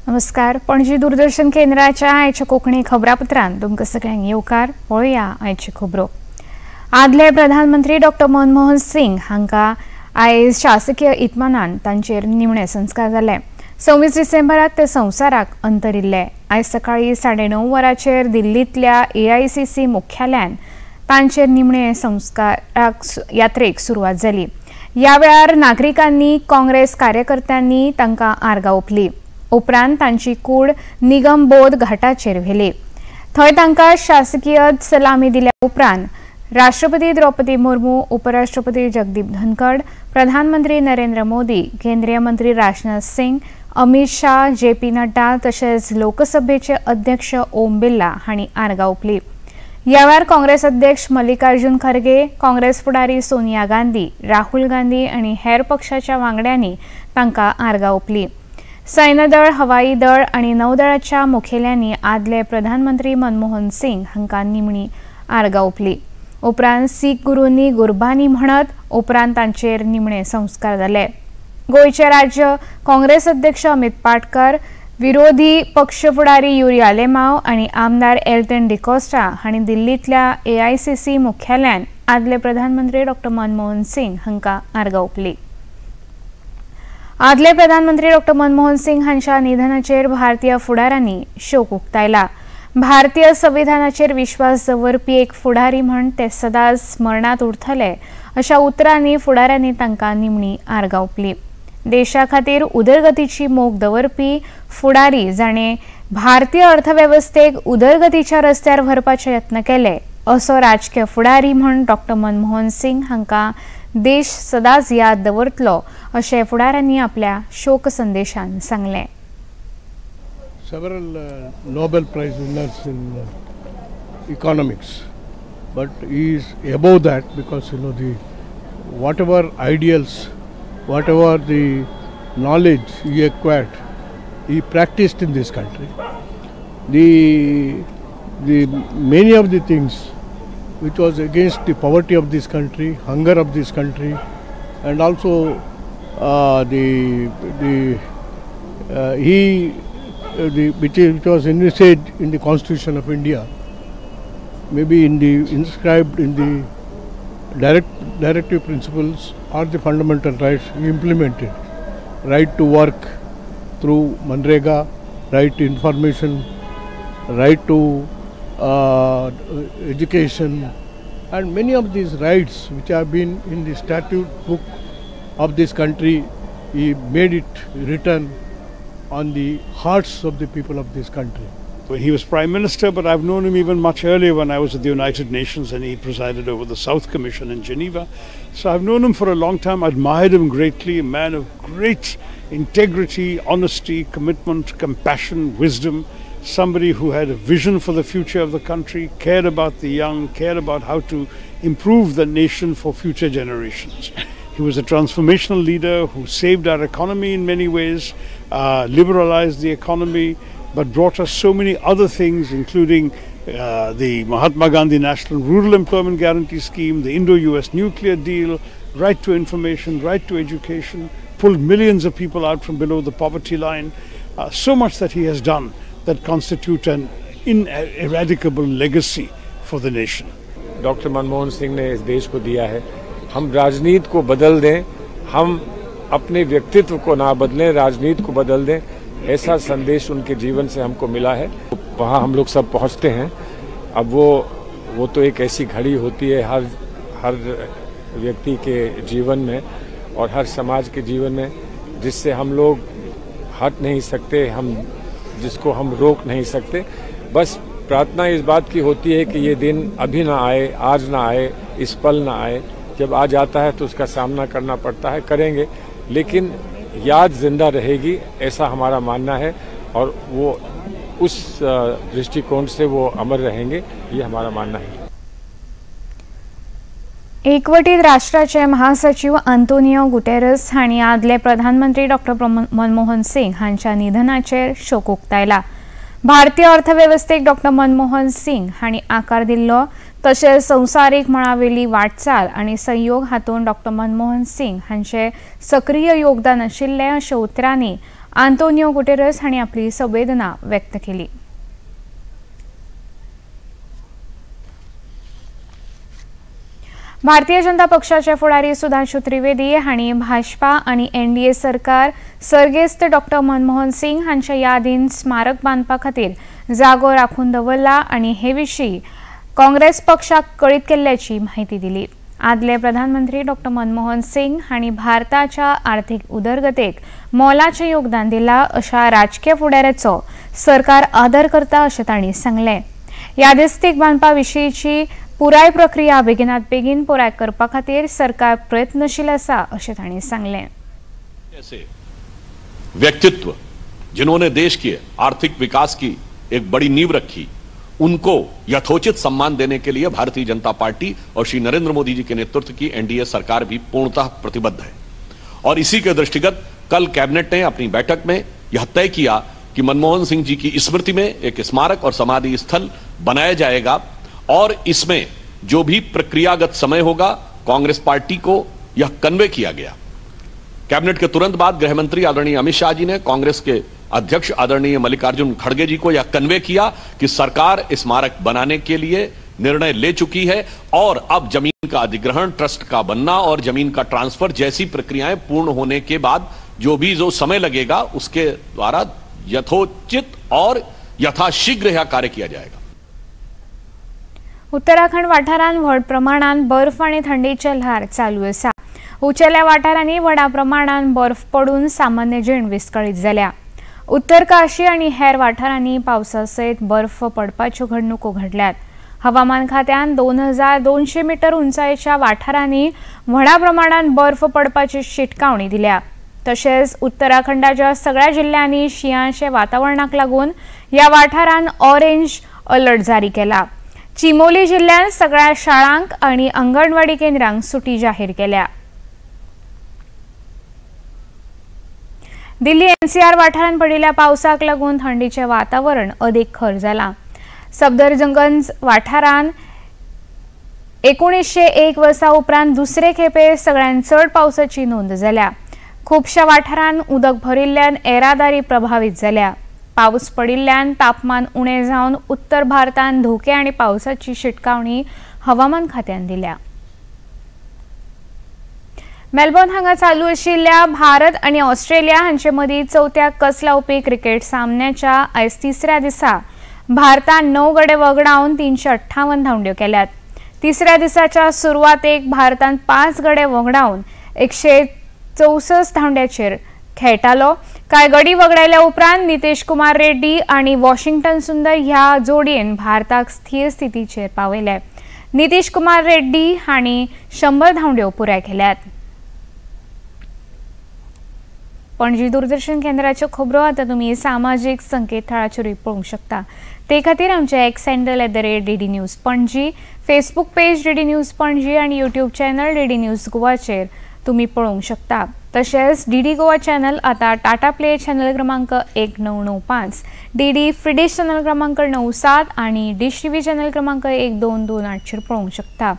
नमस्कार, पणजी दूरदर्शन केंद्राच्या आयच्या कोंकणी खबरापत्रांत तुमकां सगळ्यांक येवकार. पळोवया आयच्यो खबरो. आदले प्रधानमंत्री डॉक्टर मनमोहन सिंग हांकां आयज शासकीय इतमानान तांचेर निमणे संस्कार जाले. 26 डिसेंबराक ते संवसाराक अंतरिल्ले. आयज सकाळीं 9:30 वरांचेर दिल्लींतल्या AICC मुख्यालयान तांचेर निमणे संस्काराक यात्रेक सुरवात जाली. ह्या वेळार नागरिकांनी, काँग्रेस कार्यकर्त्यांनी तांकां आर्गां ओंपली. उपरांत तांची कूड निगमबोध घाटाचेर व्हेली. थंय तांकां शासकीय सलामी दिल्या उपरांत राष्ट्रपती द्रौपदी मुर्मू, उपराष्ट्रपती जगदीप धनखड, प्रधानमंत्री नरेंद्र मोदी, केंद्रीय मंत्री राजनाथ सिंग, अमित शाह, JP Nadda तशेंच लोकसभेचे अध्यक्ष ओम बिर्ला हांणी आर्गां ओंपली. ह्या वेळार काँग्रेस अध्यक्ष मल्लिकार्जुन खरगे, काँग्रेस फुडारी सोनिया गांधी, राहुल गांधी आनी हेर पक्षाच्या वांगड्यांनी तांकां आर्गां ओंपली. सैन्यदळ, हवाई दळ आनी नौदळाच्या मुखेल्यांनी आदले प्रधानमंत्री मनमोहन सिंग हांकां निमणी आर्गां ओंपली. उपरांत सीख गुरूंनी गुरबानी म्हणत उपरांत तांचेर निमणे संस्कार जाले. गोंयचे राज्य काँग्रेस अध्यक्ष अमित पाटकर, विरोधी पक्ष फुडारी युरी आलेमाव आनी आमदार एल्टन डिकोस्टा हांणी दिल्लींतल्या AICC मुख्यालयान आदले प्रधानमंत्री डॉक्टर मनमोहन सिंग हांकां आर्गां ओंपली. आदले प्रधानमंत्री डॉक्टर मनमोहन सिंग हांच्या निधनाचेर भारतीय फुडारांनी शोक उक्तायला. भारतीय संविधानाचेर विश्वास दवरपी एक फुडारी म्हण ते सदांच स्मरणांत उरतले अशा उतरांनी फुडाऱ्यांनी तांकां निमणी आर्गां ओंपली. देशा खातीर उदरगतीची मोख दवरपी फुडारी जाणें भारतीय अर्थवेवस्थेक उदरगतीच्या रस्त्यार व्हरपाचे यत्न केले असो राजकीय फुडारी म्हण डॉक्टर मनमोहन सिंग हांकां देश सदांच याद दवरतलो अशें फुडाऱ्यांनी आपल्या शोक संदेशान सांगलें. Several Nobel Prize winners in economics, but he is above that because you know the whatever ideals, whatever the knowledge he acquired, he practiced in this country. The many of the things which was against the poverty of this country, hunger of this country, and also which was envisaged in the Constitution of India, maybe in the inscribed in the directive principles or the fundamental rights, he implemented. Right to work through Manrega, right to information, right to education, and many of these rights which have been in the statute book of this country, he made it written on the hearts of the people of this country. When he was Prime Minister, but I've known him even much earlier when I was at the United Nations and he presided over the South Commission in Geneva. So I've known him for a long time, admired him greatly, a man of great integrity, honesty, commitment, compassion, wisdom, somebody who had a vision for the future of the country, cared about the young, cared about how to improve the nation for future generations. He was a transformational leader who saved our economy in many ways, liberalized the economy, but brought us so many other things, including the Mahatma Gandhi National Rural Employment Guarantee Scheme, the Indo-US nuclear deal, right to information, right to education, pulled millions of people out from below the poverty line. So much that he has done that constitute an ineradicable legacy for the nation. Doctor Manmohan Singh ने इस देश को दिया है. हम राजनीति को बदल दें, हम अपने व्यक्तित्व को ना बदलें, राजनीति को बदल दें, ऐसा संदेश उनके जीवन से हमको मिला है. वहाँ हम लोग सब पहुँचते हैं. अब वो तो एक ऐसी घड़ी होती है हर हर व्यक्ति के जीवन में और हर समाज के जीवन में, जिससे हम लोग हट नहीं सकते, हम जिसको हम रोक नहीं सकते. बस प्रार्थना इस बात की होती है कि ये दिन अभी ना आए, आज ना आए, इस पल ना आए. जब आ जाता है तो उसका सामना करना पड़ता है, करेंगे, लेकिन याद जिंदा रहेगी, ऐसा हमारा मानना है और वो उस दृष्टिकोण से वो अमर रहेंगे, ये हमारा मानना है. एकवटीत राष्ट्राचे महासचिव आंतोनियो गुटेरस हांणी आदले प्रधानमंत्री डॉक्टर मनमोहन सिंग हांच्या निधनाचेर शोक उक्तायला. भारतीय अर्थवेवस्थेक डॉक्टर मनमोहन सिंग हांणी आकार दिल्लो, तशेंच संवसारीक मळावेली वाटचाल आनी संयोग हातूंत डॉक्टर मनमोहन सिंग हांचे सक्रीय योगदान आशिल्लें अशें उतरांनी आंतोनियो गुटेरस हांणी आपली संवेदना व्यक्त केली. भारतीय जनता पक्षाचे फुडारी सुधांशु त्रिवेदी हांणी भाजपा आनी एनडीए सरकार सर्गेस्त डॉक्टर मनमोहन सिंग हांच्या यादीन स्मारक बांदपा खातीर जागो राखून दवरला आनी हे विशीं काँग्रेस पक्षाक कळीत केल्ल्याची म्हायती दिली. आदले प्रधानमंत्री डॉक्टर मनमोहन सिंग हांणी भारताच्या आर्थिक उदरगतेक मोलाचें योगदान दिलां अशा राजकीय फुडाऱ्याचो सरकार आदर करता अशें तांणी सांगलें. यादस्तीक बांदपा विशींची पुराय प्रक्रिया बेगिनात बेगीन पुराय करपा खातीर सरकार प्रयत्नशील आसा अशें तांणी सांगलें. ऐसे व्यक्तित्व जिन्होंने देश के आर्थिक विकास की एक बड़ी नींव रखी, उनको यथोचित सम्मान देने के लिए भारतीय जनता पार्टी और श्री नरेंद्र मोदी जी के नेतृत्व की एनडीए सरकार भी पूर्णतः प्रतिबद्ध है। और इसी के दृष्टिगत कल कैबिनेट ने अपनी बैठक में यह तय किया कि मनमोहन सिंह जी की स्मृति में एक स्मारक और समाधि स्थल बनाया जाएगा और इसमें जो भी प्रक्रियागत समय होगा कांग्रेस पार्टी को यह कन्वे किया गया। कैबिनेट के तुरंत बाद गृहमंत्री आदरणीय अमित शाह जी ने कांग्रेस के अध्यक्ष आदरणीय मल्लिकार्जुन खड़गे जी को यह कन्वे किया कि सरकार स्मारक बनाने के लिए निर्णय ले चुकी है और अब जमीन का अधिग्रहण, ट्रस्ट का बनना और जमीन का ट्रांसफर जैसी प्रक्रियाएं पूर्ण होने के बाद जो भी जो समय लगेगा उसके द्वारा यथोचित और यथाशीघ्र यह कार्य किया जाएगा। उत्तराखंड वाठारांत व्हड प्रमाणात बर्फ आनी थंडीचें ल्हार चालू आसा. उंचेल्या वाठारांनी व्हडा प्रमाणात बर्फ पडून सामान्य जीण विस्कळीत जाल्या. उत्तर काशी आनी हेर वाठारांनी पावसा सयत बर्फ पडपाच्यो घडणुको घडल्यात. हवामान खात्यान 2200 मीटर उंचायेच्या वाठारांनी व्हडा प्रमाणात बर्फ पडपाची शिटकावणी दिल्या. तशेंच उत्तराखंडाच्या सगळ्या जिल्ल्यांनी शिंयाचे वातावरणाक लागून ह्या वाठारांत ऑरेंज अलर्ट जारी केला. चिमोली जिल्ह्यात सगळ्या शाळांक आणि अंगणवाडी केंद्रांक सुटी जाहीर केल्या. दिल्ली एनसीआर वाठारांत पडिल्ल्या पावसाक लागून थंडीचें वातावरण अदीक खर जालां. सफदरजंगंज वाठारांत 1901 वर्सा उपरांत दुसरे खेपे सगळ्यांत चड पावसाची नोंद जाल्या. खुबश्या वाठारांत उदक भरिल्ल्यान येरादारी प्रभावीत जाल्या. पावस पडिल्ल्यान तापमान उणें जावन उत्तर भारतांत धोके आनी पावसाची शिटकावणी हवामान खात्यान दिल्या. मेलबर्न हांगा चालू आशिल्ल्या भारत आनी ऑस्ट्रेलिया हांचे मदीं चवथ्या कस लावपी क्रिकेट सामन्याच्या आयज तिसऱ्या दिसा भारतान 9 गडे वगडावन 358 धांवड्यो केल्यात. तिसऱ्या दिसाच्या सुरवातेक भारतान 5 गडे वगडावन 164 धांवड्याचेर खेळटालो. कांय गडी वगडायल्या उपरांत नितेश कुमार रेड्डी आनी वॉशिंग्टन सुंदर ह्या जोडयेन भारताक स्थिर स्थितीचेर पावयले. नितेश कुमार रेड्डी हांणी 100 धांवड्यो पुराय केल्यात. पणजी दूरदर्शन केंद्राच्यो खबरो आतां तुमी सामाजीक संकेतथळाचेरूय पळोवंक शकता. ते खातीर आमचे X handle @DD News Panaji, Facebook page DD News Panaji आनी यूट्यूब चॅनल डीडी न्यूज गोवाचेर तुमी पळोवंक शकता. तशेंच डीडी गोवा चॅनल आतां टाटा प्ले चॅनल क्रमांक 1995, डीडी फ्री चॅनल क्रमांक 97 आनी डिश टीव्ही चॅनल क्रमांक 1228चेर पळोवंक शकता.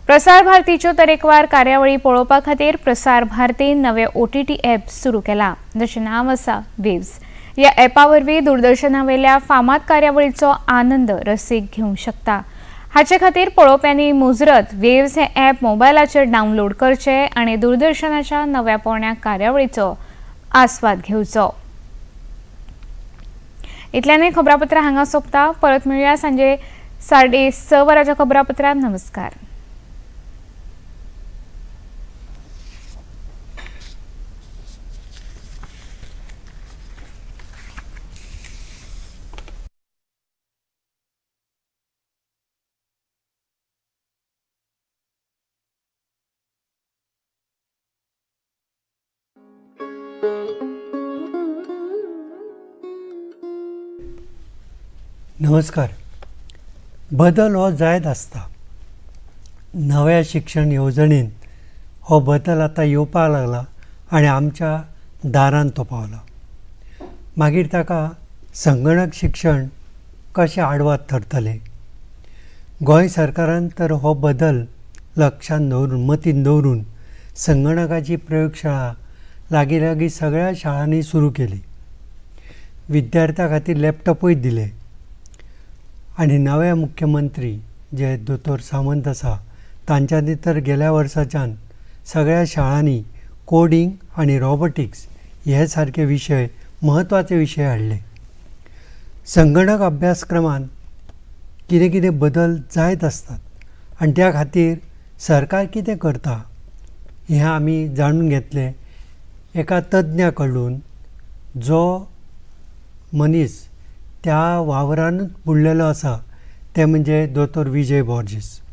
प्रसार भारतीच्यो तरेकवार कार्यावळी पळोवपा खातीर प्रसार भारतीन नवे OTT app सुरू केला, जशें नांव आसा वेव्स. ह्या ॲपा वरवीं दूरदर्शनावेल्या फामाद कार्यावळीचो आनंद रसीक घेवंक शकता. हाचे खातीर पळोवप्यांनी मुजरत वेव्स हें ॲप मोबायलाचेर डावनलोड करचें आनी दूरदर्शनाच्या नव्या पोरण्या कार्यावळीचो आस्वाद घेवचो. इतल्यानूय खबरापत्रां हांगा सोंपता. परत मेळुया सांजे 6:30 वरांच्या खबरापत्रांत. नमस्कार. नमस्कार. बदल हो जायत आसता. नव्या शिक्षण येवजणेन हो बदल आतां येवपाक लागला आनी आमच्या दारान तो पावला. मागीर ताका संगणक शिक्षण कशें आडवाद थरतलें? गोंय सरकारान तर हो बदल लक्षांत दवरून, मतींत दवरून संगणकाची प्रयोगशाळा लागीं लागीं सगळ्या शाळांनी सुरू केली. विद्यार्थ्यां खातीर लॅपटॉपूय दिले आनी नवे मुख्यमंत्री जे दोतोर सामंत आसा तांच्यांनी तर गेल्या वर्साच्यान सगळ्या शाळांनी कोडींग आनी रोबोटिक्स हे सारके विशय, म्हत्वाचे विशय हाडले. संगणक अभ्यासक्रमांत कितें कितें बदल जायत आसतात आनी त्या खातीर सरकार कितें करता हें आमी जाणून घेतलें एका तज्ञा कडून, जो मनीस त्या वावरानूच बुडलेलो आसा, ते म्हणजे दोतोर विजय बॉर्जीस.